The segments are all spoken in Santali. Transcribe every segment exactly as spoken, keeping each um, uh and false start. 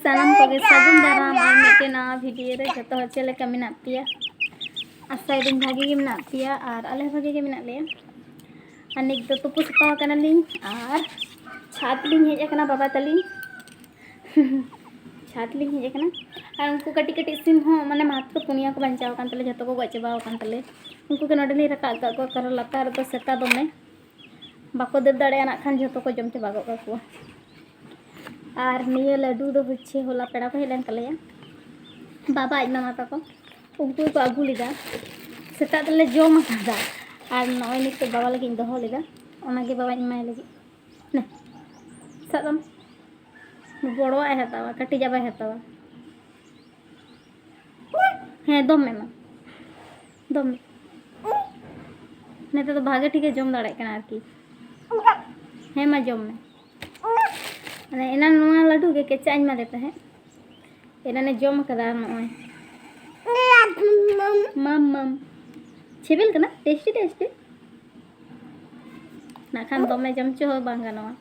ᱥᱟᱱᱟᱢ ᱠᱚᱜᱮ ᱥᱟᱹᱜᱩᱱ ᱫᱟᱨᱟᱢ ᱟᱨ ᱢᱤᱫᱴᱮᱱ ᱱᱟᱣᱟ ᱵᱷᱤᱰᱤᱭᱳ ᱨᱮ᱾ ᱡᱚᱛᱚ ᱦᱚᱲ ᱪᱮᱫ ᱞᱮᱠᱟ ᱢᱮᱱᱟᱜ ᱯᱮᱭᱟ? ᱟᱥᱟᱭᱮᱫᱟᱹᱧ ᱵᱷᱟᱜᱮ ᱜᱮ ᱢᱮᱱᱟᱜ ᱯᱮᱭᱟ ᱟᱨ ᱟᱞᱮ ᱦᱚᱸ ᱵᱷᱟᱜᱮ ᱜᱮ ᱢᱮᱱᱟᱜ ᱞᱮᱭᱟ᱾ ᱟᱨ ᱱᱤᱛ ᱫᱚ ᱛᱩᱯᱩ ᱥᱟᱯᱷᱟ ᱟᱠᱟᱱᱟᱞᱤᱧ ᱟᱨ ᱪᱷᱟᱫᱽ ᱞᱤᱧ ᱦᱮᱡ ᱟᱠᱟᱱᱟ ᱵᱟᱵᱟ ᱛᱟᱹᱞᱤᱧ᱾ ᱪᱷᱟᱫᱽ ᱞᱤᱧ ᱦᱮᱡ ᱟᱠᱟᱱᱟ᱾ ᱟᱨ ᱩᱱᱠᱩ ᱠᱟᱹᱴᱤᱡ ᱠᱟᱹᱴᱤᱡ ᱥᱤᱢ ᱦᱚᱸ ᱢᱟᱱᱮ ᱢᱟᱛᱨᱚ ᱯᱩᱱᱭᱟ ᱠᱚ ᱵᱟᱧᱪᱟᱣ ᱟᱠᱟᱱ ᱛᱟᱞᱮ, ᱡᱷᱚᱛᱚ ᱠᱚ ᱜᱚᱡ ᱪᱟᱵᱟᱣ ᱟᱠᱟᱱ ᱛᱟᱞᱮ᱾ ᱩᱱᱠᱩ ᱜᱮ ᱱᱚᱰᱮ ᱞᱤᱧ ᱨᱟᱠᱟᱵ ᱟᱠᱟᱫ ᱠᱚᱣᱟ, ᱠᱟᱨᱚᱱ ᱞᱟᱛᱟᱨ ᱨᱮᱫᱚ ᱥᱮᱛᱟ ᱫᱚᱢᱮ ᱵᱟᱠᱚ ᱫᱟᱹᱲ ᱫᱟᱲᱮᱭᱟᱜᱼᱟ, ᱱᱟᱜ ᱠᱷᱟᱱ ᱡᱷᱚᱛᱚ ᱠᱚ ᱡᱚᱢ ᱪᱟᱵᱟ ᱜᱚᱫ ᱠᱟᱠᱚᱣᱟ᱾ ᱟᱨ ᱱᱤᱭᱟᱹ ᱞᱟᱹᱰᱩ ᱫᱚ ᱦᱚᱪᱪᱷᱮ ᱦᱚᱞᱟ ᱯᱮᱲᱟ ᱠᱚ ᱦᱮᱡ ᱞᱮᱱ ᱛᱟᱞᱮᱭᱟ, ᱵᱟᱵᱟ ᱟᱡ ᱢᱟᱢᱟ ᱛᱟᱠᱚ, ᱩᱱᱠᱩ ᱜᱮᱠᱚ ᱟᱹᱜᱩ ᱞᱮᱫᱟ᱾ ᱥᱮᱛᱟᱜ ᱫᱚᱞᱮ ᱡᱚᱢ ᱟᱠᱟᱫᱟ ᱟᱨ ᱱᱚᱜᱼᱚᱭ ᱱᱤᱛᱚᱜ ᱵᱟᱵᱟ ᱞᱟᱹᱜᱤᱫ ᱤᱧ ᱫᱚᱦᱚ ᱞᱮᱫᱟ, ᱚᱱᱟᱜᱮ ᱵᱟᱵᱟᱧ ᱮᱢᱟᱭ ᱞᱟᱹᱜᱤᱫ᱾ ᱱᱮ, ᱥᱟᱵ ᱠᱟᱜ ᱢᱮ᱾ ᱵᱚᱲᱚᱣᱟᱜ ᱮ ᱦᱟᱛᱟᱣᱟ, ᱠᱟᱹᱴᱤᱡᱟᱜ ᱵᱟᱭ ᱦᱟᱛᱟᱣᱟ᱾ ᱦᱮᱸ, ᱫᱚᱢ ᱢᱮ ᱢᱟ, ᱫᱚᱢ ᱢᱮ᱾ ᱱᱤᱛᱚᱜ ᱫᱚ ᱵᱷᱟᱜᱮ ᱴᱷᱤᱠᱮ ᱡᱚᱢ ᱫᱟᱲᱮᱭᱟᱜ ᱠᱟᱱᱟ ᱟᱨᱠᱤ᱾ ᱦᱮᱸ ᱢᱟ, ᱡᱚᱢ ᱢᱮ᱾ ᱢᱟᱱᱮ ᱮᱱᱟᱱ ᱱᱚᱣᱟ ᱞᱟᱹᱰᱩ ᱜᱮ ᱠᱮᱪᱟᱜ ᱤᱧ ᱮᱢᱟᱫᱮ ᱛᱟᱦᱮᱸᱫ, ᱮᱱᱟᱱᱮ ᱡᱚᱢ ᱠᱟᱫᱟ᱾ ᱟᱨ ᱱᱚᱜᱼᱚᱭ ᱢᱟᱢ ᱢᱟᱢ, ᱥᱤᱵᱤᱞ ᱠᱟᱱᱟ, ᱴᱮᱥᱴᱤ ᱴᱮᱥᱴᱤ᱾ ᱱᱟᱜ ᱠᱷᱟᱱ ᱫᱚᱢᱮ ᱡᱚᱢ ᱦᱚᱪᱚ ᱦᱚᱸ ᱵᱟᱝ ᱜᱟᱱᱚᱜᱼᱟ,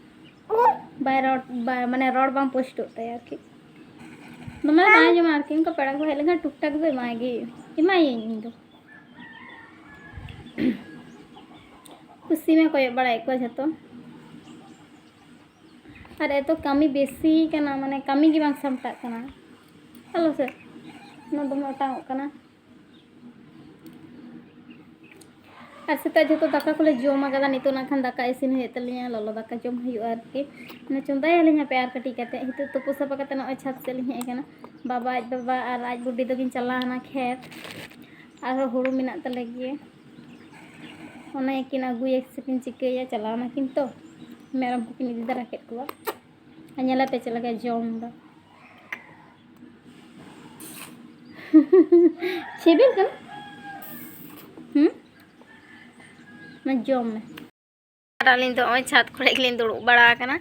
ᱵᱟᱭ ᱨᱚᱲ, ᱵᱟᱭ, ᱢᱟᱱᱮ ᱨᱚᱲ ᱵᱟᱝ ᱯᱩᱥᱴᱟᱹᱜ ᱛᱟᱭᱟ ᱟᱨᱠᱤ᱾ ᱫᱚᱢᱮ ᱵᱟᱭ ᱡᱚᱢᱟ ᱟᱨᱠᱤ, ᱚᱱᱠᱟ ᱯᱮᱲᱟ ᱠᱚ ᱦᱮᱡ ᱞᱮᱱᱠᱷᱟᱱ ᱴᱩᱠ ᱴᱟᱠ ᱫᱚ ᱮᱢᱟᱭ ᱜᱮ, ᱮᱢᱟᱭᱟᱹᱧ ᱤᱧ ᱫᱚ᱾ ᱠᱩᱥᱤ ᱢᱮ, ᱠᱚᱭᱚᱜ ᱵᱟᱲᱟᱭᱮᱫ ᱠᱚᱣᱟ ᱡᱷᱚᱛᱚ᱾ ᱟᱨ ᱮᱛᱚ ᱠᱟᱹᱢᱤ ᱵᱮᱥᱤ ᱠᱟᱱᱟ, ᱢᱟᱱᱮ ᱠᱟᱹᱢᱤ ᱜᱮ ᱵᱟᱝ ᱥᱟᱢᱴᱟᱜ ᱠᱟᱱᱟ᱾ ᱟᱞᱚ ᱥᱮ, ᱚᱱᱟ ᱫᱚᱢᱮ ᱚᱴᱟᱝᱚᱜ ᱠᱟᱱᱟ᱾ ᱟᱨ ᱥᱮᱛᱟᱜ ᱡᱷᱚᱛᱚ ᱫᱟᱠᱟ ᱠᱚᱞᱮ ᱡᱚᱢ ᱟᱠᱟᱫᱟ᱾ ᱱᱤᱛᱚᱜ ᱱᱟᱜ ᱠᱷᱟᱱ ᱫᱟᱠᱟ ᱤᱥᱤᱱ ᱦᱩᱭᱩᱜ ᱛᱟᱹᱞᱤᱧᱟ, ᱞᱚᱞᱚ ᱫᱟᱠᱟ ᱡᱚᱢ ᱦᱩᱭᱩᱜᱼᱟ ᱟᱨᱠᱤ᱾ ᱢᱟᱱᱮ ᱪᱚᱸᱫᱟᱭᱟᱞᱤᱧ ᱦᱟᱯᱮ ᱟᱨ ᱠᱟᱹᱴᱤᱡ ᱠᱟᱛᱮ᱾ ᱱᱤᱛᱚᱜ ᱛᱩᱯᱩ ᱥᱟᱯᱷᱟ ᱠᱟᱛᱮ ᱱᱚᱜᱼᱚᱭ ᱪᱷᱟᱫᱽ ᱥᱮᱫ ᱞᱤᱧ ᱦᱮᱡ ᱟᱠᱟᱱᱟ᱾ ᱵᱟᱵᱟ ᱟᱡ ᱵᱟᱵᱟ ᱟᱨ ᱟᱡ ᱵᱩᱰᱤ ᱫᱚᱠᱤᱱ ᱪᱟᱞᱟᱣ ᱮᱱᱟ ᱠᱷᱮᱛ, ᱟᱨᱦᱚᱸ ᱦᱩᱲᱩ ᱢᱮᱱᱟᱜ ᱛᱟᱞᱮ ᱜᱮᱭᱟ, ᱚᱱᱟ ᱜᱮᱠᱤᱱ ᱟᱹᱜᱩᱭᱟ ᱥᱮᱠᱤᱱ ᱪᱤᱠᱟᱹᱭᱟ, ᱪᱟᱞᱟᱣ ᱱᱟᱠᱤᱱ ᱛᱚ᱾ ᱢᱮᱨᱚᱢ ᱠᱚᱠᱤᱱ ᱤᱫᱤ ᱛᱟᱨᱟ ᱠᱮᱫ ᱠᱚᱣᱟ᱾ ᱟᱨ ᱧᱮᱞᱮ ᱯᱮ ᱪᱮᱫ ᱞᱮᱠᱟᱭ ᱡᱚᱢ ᱮᱫᱟ᱾ ᱥᱤᱵᱤᱞ ᱠᱟᱱᱟ? ᱦᱩᱸ? ᱢᱟ ᱡᱚᱢ ᱢᱮ᱾ ᱟᱨ ᱟᱹᱞᱤᱧ ᱫᱚ ᱱᱚᱜᱼᱚᱭ ᱪᱷᱟᱫᱽ ᱠᱚᱨᱮ ᱜᱮᱞᱤᱧ ᱫᱩᱲᱩᱵ ᱵᱟᱲᱟ ᱟᱠᱟᱱᱟ᱾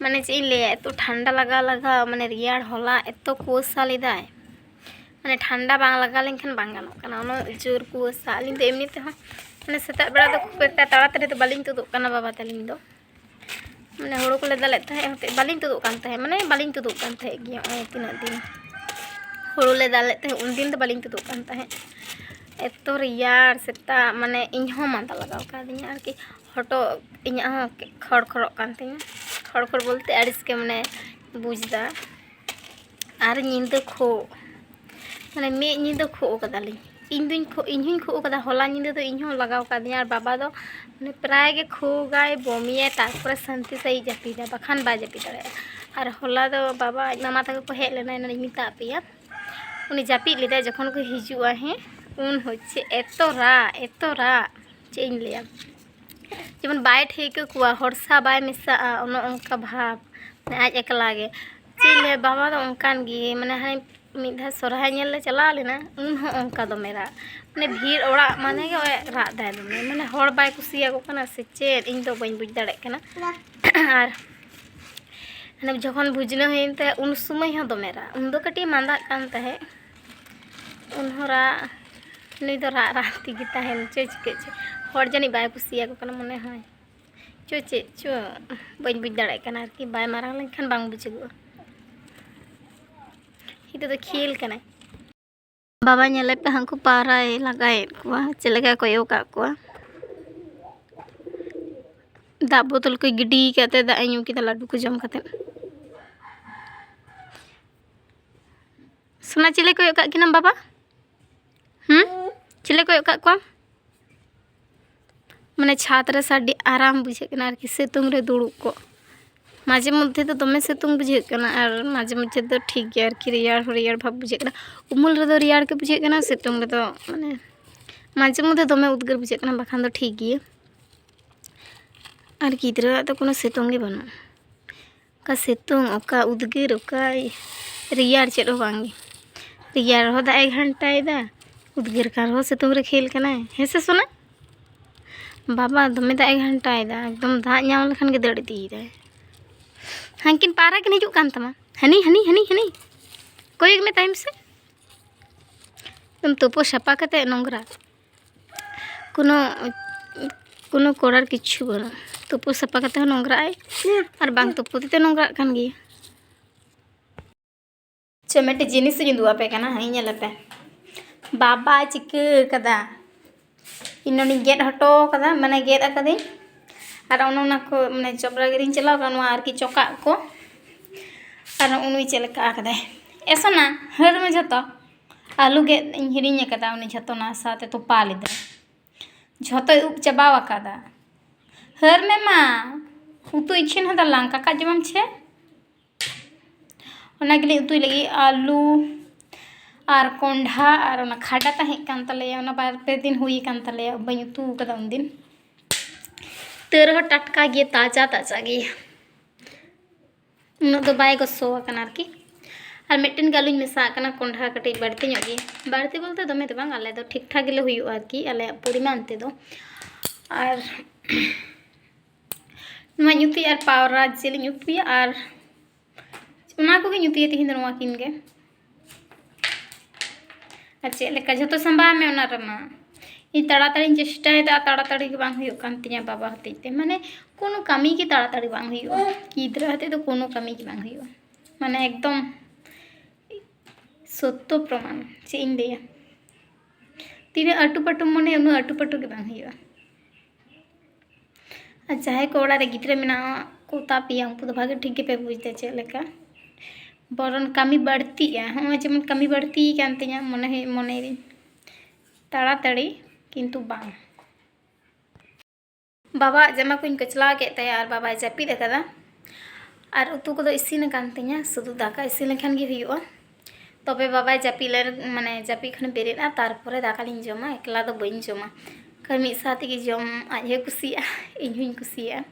ᱢᱟᱱᱮ ᱪᱮᱫ ᱤᱧ ᱞᱟᱹᱭᱟ, ᱮᱛᱚ ᱴᱷᱟᱱᱰᱟ ᱞᱟᱜᱟᱣ ᱞᱟᱜᱟᱣ, ᱢᱟᱱᱮ ᱨᱮᱭᱟᱲ ᱦᱚᱞᱟ ᱮᱛᱚ ᱠᱩᱣᱟᱹᱥᱟ ᱞᱮᱫᱟᱭ, ᱢᱟᱱᱮ ᱴᱷᱟᱱᱰᱟ ᱵᱟᱝ ᱞᱟᱜᱟᱣ ᱞᱮᱱᱠᱷᱟᱱ ᱵᱟᱝ ᱜᱟᱱᱚᱜ ᱠᱟᱱᱟ, ᱩᱱᱟᱹᱜ ᱡᱳᱨ ᱠᱩᱣᱟᱹᱥᱟ᱾ ᱟᱹᱞᱤᱧ ᱫᱚ ᱮᱢᱱᱤ ᱛᱮᱦᱚᱸ ᱢᱟᱱᱮ ᱥᱮᱛᱟᱜ ᱵᱮᱲᱟ ᱫᱚ ᱠᱷᱩᱵ ᱮᱠᱴᱟ ᱛᱟᱲᱟᱛᱟᱲᱤ ᱫᱚ ᱵᱟᱹᱞᱤᱧ ᱛᱩᱫᱩᱜ ᱠᱟᱱᱟ ᱵᱟᱵᱟ ᱛᱟᱹᱞᱤᱧ ᱫᱚ᱾ ᱢᱟᱱᱮ ᱦᱳᱲᱳ ᱠᱚᱞᱮ ᱫᱟᱞᱮᱫ ᱛᱟᱦᱮᱸᱫ, ᱦᱚᱛᱮᱫ ᱵᱟᱹᱞᱤᱧ ᱛᱩᱫᱩᱜ ᱠᱟᱱ ᱛᱟᱦᱮᱸᱫ, ᱢᱟᱱᱮ ᱵᱟᱹᱞᱤᱧ ᱛᱩᱫᱩᱜ ᱠᱟᱱ ᱛᱟᱦᱮᱸᱫ ᱜᱮ᱾ ᱱᱚᱜᱼᱚᱭ ᱛᱤᱱᱟᱹᱜ ᱫᱤᱱ ᱦᱳᱲᱳ ᱞᱮ ᱫᱟᱞᱮᱫ ᱛᱟᱦᱮᱸᱫ, ᱩᱱ ᱫᱤᱱ ᱫᱚ ᱵᱟᱹᱞᱤᱧ ᱛᱩᱫᱩᱜ ᱠᱟᱱ ᱛᱟᱦᱮᱸᱫ᱾ ᱮᱛᱚ ᱨᱮᱭᱟᱲ ᱥᱮᱛᱟᱜ, ᱢᱟᱱᱮ ᱤᱧ ᱦᱚᱸ ᱢᱟᱸᱫᱟ ᱞᱟᱜᱟᱣ ᱠᱟᱣᱫᱤᱧᱟ ᱟᱨᱠᱤ, ᱦᱚᱴᱚᱜ ᱤᱧᱟᱹᱜ ᱦᱚᱸ ᱠᱷᱚᱲ ᱠᱷᱚᱲᱚᱜ ᱠᱟᱱ ᱛᱤᱧᱟᱹ, ᱠᱷᱚᱲ ᱠᱷᱚᱲ ᱵᱚᱞᱛᱮ ᱟᱹᱲᱤᱥ ᱜᱮ, ᱢᱟᱱᱮ ᱵᱩᱡᱽ ᱫᱟ᱾ ᱟᱨ ᱧᱤᱫᱟᱹ ᱠᱷᱩᱜ, ᱢᱟᱱᱮ ᱢᱤᱫ ᱧᱤᱫᱟᱹ ᱠᱷᱩᱜ ᱠᱟᱫᱟᱞᱤᱧ᱾ ᱤᱧ ᱫᱩᱧ ᱠᱷᱩᱜ, ᱤᱧ ᱦᱚᱧ ᱠᱷᱩᱜ ᱠᱟᱫᱟ, ᱦᱚᱞᱟ ᱧᱤᱫᱟᱹ ᱫᱚ ᱤᱧ ᱦᱚᱸ ᱞᱟᱜᱟᱣ ᱠᱟᱫᱤᱧᱟ᱾ ᱟᱨ ᱵᱟᱵᱟ ᱫᱚ ᱢᱟᱱᱮ ᱯᱨᱟᱭ ᱜᱮ ᱠᱷᱩᱜᱟᱭ, ᱵᱚᱢᱤᱭᱟᱭ, ᱛᱟᱨᱯᱚᱨᱮ ᱥᱟᱱᱛᱤ ᱥᱟᱺᱦᱤᱡ ᱡᱟᱹᱯᱤᱫᱟ, ᱵᱟᱠᱷᱟᱱ ᱵᱟᱭ ᱡᱟᱹᱯᱤᱫ ᱫᱟᱲᱮᱭᱟᱜᱼᱟ᱾ ᱟᱨ ᱦᱚᱞᱟ ᱫᱚ ᱵᱟᱵᱟ ᱟᱡ ᱢᱟᱢᱟ ᱛᱟᱠᱚ ᱠᱚ ᱦᱮᱡ ᱞᱮᱱᱟ, ᱮᱱᱟᱱ ᱤᱧ ᱢᱮᱛᱟᱫ ᱯᱮᱭᱟ, ᱩᱱᱤ ᱡᱟᱹᱯᱤᱫ ᱞᱮᱫᱟᱭ᱾ ᱡᱚᱠᱷᱚᱱ ᱠᱚ ᱦᱤᱡᱩᱜᱼᱟ, ᱦᱮᱸ, ᱩᱱ ᱦᱚᱪᱪᱷᱮ ᱮᱛᱚ ᱨᱟᱜ, ᱮᱛᱚ ᱨᱟᱜ, ᱪᱮᱫ ᱤᱧ ᱞᱟᱹᱭᱟ, ᱡᱮᱢᱚᱱ ᱵᱟᱭ ᱴᱷᱟᱹᱣᱠᱟᱹ ᱠᱚᱣᱟ, ᱦᱚᱲ ᱥᱟᱶ ᱵᱟᱭ ᱢᱮᱥᱟᱜᱼᱟ, ᱚᱱᱮ ᱚᱱᱠᱟ ᱵᱷᱟᱵᱽ, ᱢᱟᱱᱮ ᱟᱡ ᱮᱠᱞᱟ ᱜᱮ᱾ ᱪᱮᱫ ᱤᱧ ᱞᱟᱹᱭᱟ, ᱵᱟᱵᱟ ᱫᱚ ᱚᱱᱠᱟᱱ ᱜᱮ, ᱢᱟᱱᱮ ᱦᱟᱱᱮ ᱢᱤᱫ ᱫᱷᱟᱣ ᱥᱚᱨᱦᱟᱭ ᱧᱮᱞ ᱞᱮ ᱪᱟᱞᱟᱣ ᱞᱮᱱᱟ, ᱩᱱ ᱦᱚᱸ ᱚᱱᱠᱟ ᱫᱚᱢᱮ ᱨᱟᱜ, ᱢᱟᱱᱮ ᱵᱷᱤᱲ ᱚᱲᱟᱜ ᱢᱟᱱᱮ ᱜᱮ ᱨᱟᱜ ᱫᱟᱭ ᱫᱚᱢᱮ, ᱢᱟᱱᱮ ᱦᱚᱲ ᱵᱟᱭ ᱠᱩᱥᱤᱭᱟᱠᱚ ᱠᱟᱱᱟ ᱥᱮ ᱪᱮᱫ, ᱤᱧ ᱫᱚ ᱵᱟᱹᱧ ᱵᱩᱡᱽ ᱫᱟᱲᱮᱭᱟᱜ ᱠᱟᱱᱟ᱾ ᱟᱨ ᱦᱟᱱᱮ ᱡᱚᱠᱷᱚᱱ ᱵᱷᱩᱡᱽᱱᱟᱹ ᱦᱩᱭᱮᱱ ᱛᱟᱭᱟ, ᱩᱱ ᱥᱚᱢᱚᱭ ᱦᱚᱸ ᱫᱚᱢᱮ ᱨᱟᱜ, ᱩᱱ ᱫᱚ ᱠᱟᱹᱴᱤᱡ ᱢᱟᱸᱫᱟᱜ ᱠᱟᱱ ᱛᱟᱦᱮᱸᱫ, ᱩᱱ ᱦᱚᱸ ᱨᱟᱜ, ᱱᱩᱭ ᱫᱚ ᱨᱟᱜ ᱨᱟᱜ ᱛᱮᱜᱮ ᱛᱟᱦᱮᱱ ᱪᱚᱭ ᱪᱤᱠᱟᱹᱜ ᱪᱚ, ᱦᱚᱲ ᱡᱟᱹᱱᱤᱡ ᱵᱟᱭ ᱠᱩᱥᱤᱭᱟᱠᱚ ᱠᱟᱱᱟ ᱢᱚᱱᱮ ᱦᱚᱭ᱾ ᱪᱚ ᱪᱮᱫ ᱪᱚ, ᱵᱟᱹᱧ ᱵᱩᱡᱽ ᱫᱟᱲᱮᱭᱟᱜ ᱠᱟᱱᱟ ᱟᱨᱠᱤ, ᱵᱟᱭ ᱢᱟᱨᱟᱝ ᱞᱮᱱᱠᱷᱟᱱ ᱵᱟᱝ ᱵᱩᱡᱷᱟᱹᱜᱚᱜᱼᱟ᱾ ᱱᱤᱛᱚᱜ ᱫᱚ ᱠᱷᱮᱞ ᱠᱟᱱᱟᱭ᱾ ᱵᱟᱵᱟ ᱧᱮᱞᱮ ᱯᱮ, ᱦᱟᱹᱱᱠᱩ ᱯᱟᱣᱨᱟᱭ ᱞᱟᱜᱟᱭᱮᱫ ᱠᱚᱣᱟ, ᱪᱮᱫ ᱞᱮᱠᱟᱭ ᱠᱚᱭᱚᱜ ᱠᱟᱜ ᱠᱚᱣᱟ᱾ ᱫᱟᱜ ᱵᱳᱛᱚᱞ ᱠᱚᱭ ᱜᱤᱰᱤ ᱠᱟᱛᱮ ᱫᱟᱜ ᱮ ᱧᱩ ᱠᱮᱫᱟ ᱞᱟᱹᱰᱩ ᱠᱚ ᱡᱚᱢ ᱠᱟᱛᱮ᱾ ᱥᱳᱱᱟ, ᱪᱤᱞᱤ ᱠᱚᱭᱚᱜ ᱠᱟᱜ ᱠᱤᱱᱟᱢ ᱵᱟᱵᱟ? ᱦᱩᱸ? ᱪᱤᱞᱤ ᱠᱚᱭᱚᱜ ᱠᱟᱜ ᱠᱚᱣᱟᱢ? ᱢᱟᱱᱮ ᱪᱷᱟᱫᱽ ᱨᱮ ᱥᱮ ᱟᱹᱰᱤ ᱟᱨᱟᱢ ᱵᱩᱡᱷᱟᱹᱜ ᱠᱟᱱᱟ ᱟᱨᱠᱤ, ᱥᱤᱛᱩᱝ ᱨᱮ ᱫᱩᱲᱩᱵ ᱠᱚᱜ᱾ ᱢᱟᱡᱷᱮ ᱢᱚᱫᱽᱫᱷᱮ ᱫᱚ ᱫᱚᱢᱮ ᱥᱤᱛᱩᱝ ᱵᱩᱡᱷᱟᱹᱜ ᱠᱟᱱᱟ, ᱟᱨ ᱢᱟᱡᱷᱮ ᱢᱚᱫᱽᱫᱷᱮ ᱫᱚ ᱴᱷᱤᱠ ᱜᱮᱭᱟ ᱟᱨᱠᱤ, ᱨᱮᱭᱟᱲ ᱦᱚᱸ ᱨᱮᱭᱟᱲ ᱵᱷᱟᱵᱽ ᱵᱩᱡᱷᱟᱹᱜ ᱠᱟᱱᱟ᱾ ᱩᱢᱩᱞ ᱨᱮᱫᱚ ᱨᱮᱭᱟᱲ ᱜᱮ ᱵᱩᱡᱷᱟᱹᱜ ᱠᱟᱱᱟ, ᱥᱤᱛᱩᱝ ᱨᱮᱫᱚ ᱢᱟᱱᱮ ᱢᱟᱡᱷᱮ ᱢᱚᱫᱽᱫᱷᱮ ᱫᱚᱢᱮ ᱩᱫᱽᱜᱟᱹᱨ ᱵᱩᱡᱷᱟᱹᱜ ᱠᱟᱱᱟ, ᱵᱟᱠᱷᱟᱱ ᱫᱚ ᱴᱷᱤᱠ ᱜᱮᱭᱟ᱾ ᱟᱨ ᱜᱤᱫᱽᱨᱟᱹᱣᱟᱜ ᱫᱚ ᱠᱳᱱᱳ ᱥᱤᱛᱩᱝ ᱜᱮ ᱵᱟᱹᱱᱩᱜᱼᱟ᱾ ᱚᱠᱟ ᱥᱤᱛᱩᱝ, ᱚᱠᱟ ᱩᱫᱽᱜᱟᱹᱨ, ᱚᱠᱟ ᱨᱮᱭᱟᱲ, ᱪᱮᱫ ᱦᱚᱸ ᱵᱟᱝ ᱜᱮ᱾ ᱨᱮᱭᱟᱲ ᱨᱮᱦᱚᱸ ᱫᱟᱜ ᱮ ᱜᱷᱟᱱᱴᱟᱭᱮᱫᱟ, ᱩᱫᱽᱜᱟᱹᱨ ᱠᱟᱱ ᱨᱮᱦᱚᱸ ᱥᱤᱛᱩᱝ ᱨᱮ ᱠᱷᱮᱞ ᱠᱟᱱᱟᱭ᱾ ᱦᱮᱸ ᱥᱮ ᱥᱳᱱᱟ? ᱵᱟᱵᱟ ᱫᱚᱢᱮ ᱫᱟᱜ ᱮ ᱜᱷᱟᱱᱴᱟᱭᱮᱫᱟ, ᱮᱠᱫᱚᱢ ᱫᱟᱜ ᱧᱟᱢ ᱞᱮᱠᱷᱟᱱ ᱜᱮ ᱫᱟᱹᱲ ᱤᱫᱤᱭᱮᱫᱟᱭ᱾ ᱦᱟᱱᱠᱤᱱ ᱯᱟᱣᱨᱟ ᱠᱤᱱ ᱦᱤᱡᱩᱜ ᱠᱟᱱ ᱛᱟᱢᱟ, ᱦᱟᱹᱱᱤ, ᱦᱟᱹᱱᱤ, ᱦᱟᱹᱱᱤ, ᱦᱟᱹᱱᱤ᱾ ᱠᱚᱭᱚᱜ ᱢᱮ ᱛᱟᱭᱚᱢ ᱥᱮᱫ᱾ ᱮᱠᱫᱚᱢ ᱛᱩᱯᱩ ᱥᱟᱯᱷᱟ ᱠᱟᱛᱮ ᱱᱚᱝᱨᱟ᱾ ᱠᱳᱱᱳ ᱠᱳᱱᱳ ᱠᱚᱨᱟᱨ ᱠᱤᱪᱷᱩ ᱵᱟᱹᱱᱩᱜᱼᱟ᱾ ᱛᱩᱯᱩ ᱥᱟᱯᱷᱟ ᱠᱟᱛᱮ ᱦᱚᱸ ᱱᱚᱝᱨᱟᱜ ᱟᱭ, ᱟᱨ ᱵᱟᱝ ᱛᱩᱯᱩ ᱛᱮ ᱱᱚᱝᱨᱟᱜ ᱠᱟᱱ ᱜᱮᱭᱟ᱾ ᱪᱮᱫ ᱢᱤᱫᱴᱮᱡ ᱡᱤᱱᱤᱥ ᱤᱧ ᱩᱫᱩᱜ ᱟᱯᱮ ᱠᱟᱱᱟ, ᱦᱮᱸ, ᱧᱮᱞ ᱟᱯᱮ᱾ ᱵᱟᱵᱟ ᱪᱤᱠᱟᱹ ᱠᱟᱫᱟ, ᱤᱧ ᱱᱚᱸᱰᱮᱧ ᱜᱮᱫ ᱦᱚᱴᱚ ᱠᱟᱫᱟ, ᱢᱟᱱᱮ ᱜᱮᱫ ᱟᱠᱟᱫᱟᱹᱧ᱾ ᱟᱨ ᱚᱱᱮ ᱚᱱᱟ ᱠᱚ, ᱢᱟᱱᱮ ᱡᱚᱵᱽᱨᱟ ᱜᱤᱨᱤᱧ ᱪᱟᱞᱟᱣ ᱠᱟᱱᱟ, ᱱᱚᱣᱟ ᱟᱨᱠᱤ ᱪᱚᱠᱟᱜ ᱠᱚ᱾ ᱟᱨ ᱩᱱᱩᱭ ᱪᱮᱫ ᱞᱮᱠᱟ ᱟᱠᱟᱫᱟᱭ, ᱮᱥᱚᱱᱟ, ᱦᱟᱹᱨ ᱢᱮ ᱡᱷᱚᱛᱚ᱾ ᱟᱹᱞᱩ ᱜᱮᱫ ᱤᱧ ᱦᱤᱲᱤᱧ ᱟᱠᱟᱫᱟ, ᱩᱱᱤ ᱡᱷᱚᱛᱚ ᱚᱱᱟ ᱥᱟᱶᱛᱮ ᱛᱚᱯᱟ ᱞᱮᱫᱟᱭ, ᱡᱷᱚᱛᱚᱭ ᱩᱵ ᱪᱟᱵᱟᱣ ᱟᱠᱟᱫᱟ᱾ ᱦᱟᱹᱨ ᱢᱮ ᱢᱟ, ᱩᱛᱩ ᱤᱪᱷᱤᱱ ᱦᱚᱸ ᱫᱟᱞᱟᱝ, ᱠᱟᱠᱟ ᱡᱚᱢᱟᱢ ᱪᱷᱮ? ᱚᱱᱟ ᱜᱮᱞᱤᱧ ᱩᱛᱩᱭ ᱞᱟᱹᱜᱤᱫ, ᱟᱹᱞᱩ ᱟᱨ ᱠᱚᱸᱰᱷᱟ ᱟᱨ ᱚᱱᱟ ᱠᱷᱟᱰᱟ ᱛᱟᱦᱮᱸ ᱠᱟᱱ ᱛᱟᱞᱮᱭᱟ, ᱚᱱᱟ ᱵᱟᱨ ᱯᱮ ᱫᱤᱱ ᱦᱩᱭ ᱟᱠᱟᱱ ᱛᱟᱞᱮᱭᱟ, ᱵᱟᱹᱧ ᱩᱛᱩ ᱟᱠᱟᱫᱟ ᱩᱱᱫᱤᱱ᱾ ᱛᱟᱹᱣ ᱨᱮᱦᱚᱸ ᱴᱟᱴᱠᱟ ᱜᱮ, ᱛᱟᱡᱟ ᱛᱟᱡᱟ ᱜᱮ᱾ ᱩᱱᱟᱹᱜ ᱫᱚ ᱵᱟᱭ ᱜᱚᱥᱚ ᱟᱠᱟᱱᱟ ᱟᱨᱠᱤ᱾ ᱟᱨ ᱢᱤᱫᱴᱮᱱ ᱜᱮ ᱟᱹᱞᱩᱧ ᱢᱮᱥᱟ ᱟᱠᱟᱱᱟ, ᱠᱚᱸᱰᱷᱟ ᱠᱟᱹᱴᱤᱡ ᱵᱟᱹᱲᱛᱤ ᱧᱚᱜ ᱜᱮ, ᱵᱟᱹᱲᱛᱤ ᱵᱚᱞᱛᱮ ᱫᱚᱢᱮ ᱫᱚ ᱵᱟᱝ, ᱟᱞᱮ ᱫᱚ ᱴᱷᱤᱠ ᱴᱷᱟᱠ ᱜᱮᱞᱮ ᱦᱩᱭᱩᱜᱼᱟ ᱟᱨᱠᱤ, ᱟᱞᱮᱭᱟᱜ ᱯᱚᱨᱤᱢᱟᱱ ᱛᱮᱫᱚ᱾ ᱟᱨ ᱱᱚᱣᱟᱧ ᱩᱛᱩᱭᱟ ᱟᱨ ᱯᱟᱣᱨᱟ ᱡᱤᱞᱤᱧ ᱩᱛᱩᱭᱟ, ᱟᱨ ᱚᱱᱟ ᱠᱚᱜᱮᱧ ᱩᱛᱩᱭᱟ ᱛᱤᱦᱤᱧ ᱫᱚ, ᱱᱚᱣᱟ ᱠᱤᱱ ᱜᱮ᱾ ᱟᱨ ᱪᱮᱫ ᱞᱮᱠᱟ ᱡᱷᱚᱛᱚ ᱥᱟᱢᱵᱟᱣ ᱢᱮ ᱚᱱᱟ ᱨᱮᱢᱟ᱾ ᱤᱧ ᱛᱟᱲᱟᱛᱟᱲᱤᱧ ᱪᱮᱥᱴᱟᱭᱮᱫᱟ, ᱛᱟᱲᱟᱛᱟᱲᱤ ᱜᱮ ᱵᱟᱝ ᱦᱩᱭᱩᱜ ᱠᱟᱱ ᱛᱤᱧᱟ ᱵᱟᱵᱟ ᱦᱚᱛᱮᱡ ᱛᱮ, ᱢᱟᱱᱮ ᱠᱳᱱᱳ ᱠᱟᱹᱢᱤ ᱜᱮ ᱛᱟᱲᱟᱛᱟᱲᱤ ᱵᱟᱝ ᱦᱩᱭᱩᱜᱼᱟ, ᱜᱤᱫᱽᱨᱟᱹ ᱦᱚᱛᱮᱡ ᱫᱚ ᱠᱳᱱᱳ ᱠᱟᱹᱢᱤ ᱜᱮ ᱵᱟᱝ ᱦᱩᱭᱩᱜᱼᱟ, ᱢᱟᱱᱮ ᱮᱠᱫᱚᱢ ᱥᱚᱛᱛᱚ ᱯᱨᱚᱢᱟᱱ᱾ ᱪᱮᱫ ᱤᱧ ᱞᱟᱹᱭᱟ, ᱛᱤᱱᱟᱹᱜ ᱟᱹᱴᱩ ᱯᱟᱹᱴᱩᱢ ᱢᱚᱱᱮᱭᱟ ᱩᱱᱟᱹᱜ ᱟᱹᱴᱩ ᱯᱟᱹᱴᱩ ᱜᱮ ᱵᱟᱝ ᱦᱩᱭᱩᱜᱼᱟ᱾ ᱟᱨ ᱡᱟᱦᱟᱸᱭ ᱠᱚ ᱚᱲᱟᱜ ᱨᱮ ᱜᱤᱫᱽᱨᱟᱹ ᱢᱮᱱᱟᱜ ᱠᱚ ᱛᱟᱯᱮᱭᱟ, ᱩᱱᱠᱩ ᱫᱚ ᱵᱷᱟᱜᱮ ᱴᱷᱤᱠ ᱜᱮᱯᱮ ᱵᱩᱡᱽ ᱮᱫᱟ ᱪᱮᱫ ᱞᱮᱠᱟ᱾ ᱵᱚᱨᱚᱱ ᱠᱟᱹᱢᱤ ᱵᱟᱹᱲᱛᱤᱜᱼᱟ, ᱦᱚᱸᱜᱼᱚᱭ ᱡᱮᱢᱚᱱ ᱠᱟᱹᱢᱤ ᱵᱟᱹᱲᱛᱤ ᱠᱟᱱ ᱛᱤᱧᱟᱹ, ᱢᱚᱱᱮ ᱦᱩᱭᱩᱜ, ᱢᱚᱱᱮᱭᱮᱫᱟᱹᱧ ᱛᱟᱲᱟᱛᱟᱲᱤ, ᱠᱤᱱᱛᱩ ᱵᱟᱝ᱾ ᱵᱟᱵᱟᱣᱟᱜ ᱡᱟᱢᱟ ᱠᱚᱧ ᱠᱚᱪᱞᱟᱣ ᱠᱮᱫ ᱛᱟᱭᱟ ᱟᱨ ᱵᱟᱵᱟᱭ ᱡᱟᱹᱯᱤᱫ ᱟᱠᱟᱫᱟ᱾ ᱟᱨ ᱩᱛᱩ ᱠᱚᱫᱚ ᱤᱥᱤᱱ ᱟᱠᱟᱱ ᱛᱤᱧᱟᱹ, ᱥᱩᱫᱷᱩ ᱫᱟᱠᱟ ᱤᱥᱤᱱ ᱞᱮᱠᱷᱟᱱ ᱜᱮ ᱦᱩᱭᱩᱜᱼᱟ᱾ ᱛᱚᱵᱮ ᱵᱟᱵᱟᱭ ᱡᱟᱹᱯᱤᱫ ᱞᱮᱱ, ᱢᱟᱱᱮ ᱡᱟᱹᱯᱤᱫ ᱠᱷᱚᱱᱮ ᱵᱮᱨᱮᱫᱼᱟ, ᱛᱟᱨᱯᱚᱨᱮ ᱫᱟᱠᱟ ᱞᱤᱧ ᱡᱚᱢᱟ, ᱮᱠᱞᱟ ᱫᱚ ᱵᱟᱹᱧ ᱡᱚᱢᱟ᱾ ᱠᱷᱟᱹᱞᱤ ᱢᱤᱫ ᱥᱟᱶ ᱛᱮᱜᱮ ᱡᱚᱢ ᱟᱡ ᱦᱚᱸᱭ ᱠᱩᱥᱤᱭᱟᱜᱼᱟ, ᱤᱧ ᱦᱚᱸᱧ ᱠᱩᱥᱤᱭᱟᱜᱼᱟ᱾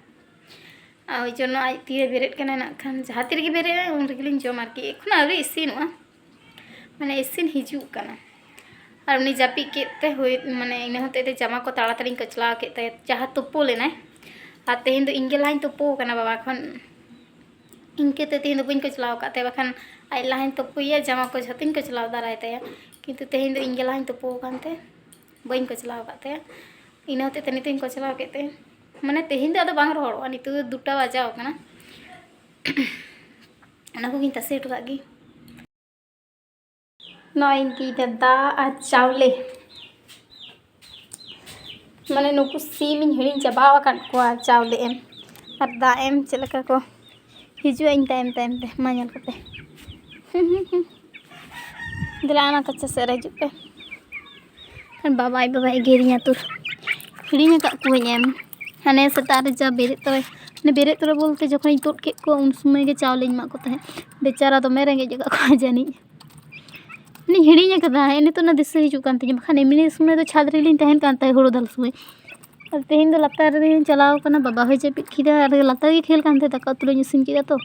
ᱟᱨ ᱳᱭ ᱡᱚᱱᱱᱚ ᱟᱡ ᱛᱤᱨᱮ ᱵᱮᱨᱮᱫ ᱠᱟᱱᱟᱭ ᱱᱟᱜ ᱠᱷᱟᱱ, ᱡᱟᱦᱟᱸ ᱛᱤ ᱨᱮᱜᱮ ᱵᱮᱨᱮᱫ ᱟᱭ, ᱩᱱ ᱨᱮᱜᱮ ᱞᱤᱧ ᱡᱚᱢᱟ ᱟᱨᱠᱤ᱾ ᱮᱠᱷᱚᱱᱳ ᱟᱹᱣᱨᱤ ᱤᱥᱤᱱᱚᱜᱼᱟ, ᱢᱟᱱᱮ ᱤᱥᱤᱱ ᱦᱤᱡᱩᱜ ᱠᱟᱱᱟ᱾ ᱟᱨ ᱩᱱᱤ ᱡᱟᱹᱯᱤᱫ ᱠᱮᱫ ᱛᱮ ᱦᱩᱭ, ᱢᱟᱱᱮ ᱤᱱᱟᱹ ᱦᱚᱛᱮᱡ ᱛᱮ ᱡᱟᱢᱟ ᱠᱚ ᱛᱟᱲᱟᱛᱟᱲᱤᱧ ᱠᱚᱪᱞᱟᱣ ᱠᱮᱫ ᱛᱟᱭᱟ, ᱡᱟᱦᱟᱸ ᱛᱩᱯᱩ ᱞᱮᱱᱟᱭ᱾ ᱟᱨ ᱛᱮᱦᱮᱧ ᱫᱚ ᱤᱧ ᱜᱮ ᱞᱟᱦᱟᱧ ᱛᱩᱯᱩ ᱟᱠᱟᱱᱟ ᱵᱟᱵᱟ ᱠᱷᱚᱱ, ᱤᱱᱠᱟᱹᱛᱮ ᱛᱮᱦᱮᱧ ᱫᱚ ᱵᱟᱹᱧ ᱠᱚᱪᱞᱟᱣ ᱟᱠᱟᱫ ᱛᱟᱭᱟ, ᱵᱟᱠᱷᱟᱱ ᱟᱡ ᱞᱟᱦᱟᱧ ᱛᱩᱯᱩᱭᱮᱭᱟ, ᱡᱟᱢᱟ ᱠᱚ ᱡᱷᱚᱛᱚᱧ ᱠᱚᱪᱞᱟᱣ ᱫᱟᱨᱟᱭ ᱛᱟᱭᱟ᱾ ᱠᱤᱱᱛᱩ ᱛᱮᱦᱮᱧ ᱫᱚ ᱤᱧ ᱜᱮ ᱞᱟᱦᱟᱧ ᱛᱩᱯᱩ ᱟᱠᱟᱱ ᱛᱮ ᱵᱟᱹᱧ ᱠᱚᱪᱞᱟᱣ ᱟᱠᱟᱫ ᱛᱟᱭᱟ᱾ ᱤᱱᱟᱹ ᱦᱚᱛᱮᱡ ᱛᱮ ᱱᱤᱛᱚᱜ ᱤᱧ ᱠᱚᱪᱞᱟᱣ ᱠᱮᱫ ᱛᱮ, ᱢᱟᱱᱮ, ᱛᱮᱦᱮᱧ ᱫᱚ ᱟᱫᱚ ᱵᱟᱝ ᱨᱚᱦᱚᱲᱚᱜᱼᱟ, ᱱᱤᱛᱚᱜ ᱫᱚ ᱫᱩᱴᱟ ᱵᱟᱡᱟᱣ ᱠᱟᱱᱟ᱾ ᱚᱱᱟ ᱠᱚᱜᱮᱧ ᱛᱟᱥᱮ ᱦᱚᱴᱚ ᱠᱟᱜ ᱜᱮ᱾ ᱱᱚᱜᱼᱚᱭ ᱤᱧ ᱫᱤᱫᱟ ᱫᱟᱜ ᱟᱨ ᱪᱟᱣᱞᱮ, ᱢᱟᱱᱮ, ᱱᱩᱠᱩ ᱥᱤᱢ ᱤᱧ ᱦᱤᱲᱤᱧ ᱪᱟᱵᱟ ᱟᱠᱟᱫ ᱠᱚᱣᱟ ᱪᱟᱣᱞᱮ ᱮᱢ ᱟᱨ ᱫᱟᱜ ᱮᱢ ᱪᱮᱫ ᱞᱮᱠᱟ ᱠᱚ ᱦᱤᱡᱩᱜᱼᱟ ᱤᱧ ᱛᱟᱭᱚᱢ ᱛᱟᱭᱚᱢ ᱛᱮ, ᱢᱟ ᱧᱮᱞ ᱠᱚᱯᱮ᱾ ᱫᱮᱞᱟ, ᱚᱱᱟ ᱠᱟᱪᱟ ᱥᱮᱫ ᱨᱮ ᱦᱤᱡᱩᱜ ᱯᱮ᱾ ᱟᱨ ᱵᱟᱵᱟ, ᱟᱡ ᱵᱟᱵᱟᱭ ᱮᱜᱮᱨᱤᱧᱟ ᱛᱩᱨ᱾ ᱦᱤᱲᱤᱧ ᱟᱠᱟᱫ ᱠᱚᱣᱟᱧ ᱮᱢ᱾ ᱦᱟᱱᱮ ᱥᱮᱛᱟᱜ ᱨᱮ ᱡᱟ ᱵᱮᱨᱮᱫ ᱛᱚᱨᱟ, ᱢᱟᱱᱮ, ᱵᱮᱨᱮᱫ ᱛᱚᱨᱟ ᱵᱚᱞᱛᱮ ᱡᱚᱠᱷᱚᱱᱤᱧ ᱛᱩᱫ ᱠᱮᱫ ᱠᱚᱣᱟ, ᱩᱱ ᱥᱚᱢᱚᱭ ᱜᱮ ᱪᱟᱣᱞᱮᱧ ᱮᱢᱟᱜ ᱠᱚ ᱛᱟᱦᱮᱸᱫ᱾ ᱵᱮᱪᱟᱨᱟ ᱫᱚᱢᱮ ᱨᱮᱸᱜᱮᱡ ᱟᱠᱟᱫ ᱠᱚᱣᱟ ᱡᱟᱹᱱᱤᱡ᱾ ᱢᱟᱱᱮ, ᱦᱤᱲᱤᱧ ᱟᱠᱟᱫᱟ, ᱦᱮᱸ, ᱱᱤᱛᱚᱜ ᱚᱱᱟ ᱫᱤᱥᱟᱹ ᱦᱤᱡᱩᱜ ᱠᱟᱱ ᱛᱤᱧᱟᱹ, ᱵᱟᱠᱷᱟᱱ ᱮᱢᱱᱤ ᱥᱚᱢᱚᱭ ᱫᱚ ᱪᱷᱟᱫᱽ ᱨᱮᱞᱤᱧ ᱛᱟᱦᱮᱱ ᱠᱟᱱ ᱛᱟᱦᱮᱸᱫ ᱦᱳᱲᱳ ᱫᱟᱞ ᱥᱚᱢᱚᱭ᱾ ᱟᱨ ᱛᱮᱦᱮᱧ ᱫᱚ ᱞᱟᱛᱟᱨ ᱨᱮᱞᱤᱧ ᱪᱟᱞᱟᱣ ᱠᱟᱱᱟ, ᱵᱟᱵᱟ ᱦᱚᱸᱭ ᱡᱟᱹᱯᱤᱫ ᱠᱮᱫᱟ, ᱟᱨ ᱞᱟᱛᱟᱨ ᱨᱮᱜᱮ ᱠᱷᱮᱞ ᱠᱟᱱ ᱛᱟᱦᱮᱸᱫ, ᱫᱟᱠᱟ ᱩᱛᱩ ᱞᱤᱧ ᱤᱥᱤᱱ ᱠᱮᱫᱟ ᱛᱚ᱾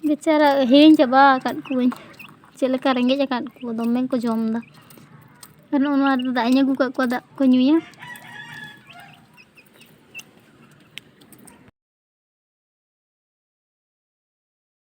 ᱵᱮᱪᱟᱨᱟ, ᱦᱤᱲᱤᱧ ᱪᱟᱵᱟ ᱟᱠᱟᱫ ᱠᱚᱣᱟᱹᱧ, ᱪᱮᱫ ᱞᱮᱠᱟ ᱨᱮᱸᱜᱮᱡ ᱟᱠᱟᱫ ᱠᱚᱣᱟ, ᱫᱚᱢᱮ ᱠᱚ ᱡᱚᱢ ᱮᱫᱟ᱾ ᱟᱨ ᱱᱚᱜᱼᱚ ᱱᱚᱣᱟ ᱨᱮᱫᱚ ᱫᱟᱜ ᱤᱧ ᱟᱹᱜᱩ ᱠᱟᱜ ᱠᱚᱣᱟ, ᱫᱟᱜ ᱠᱚ ᱧᱩᱭᱟ᱾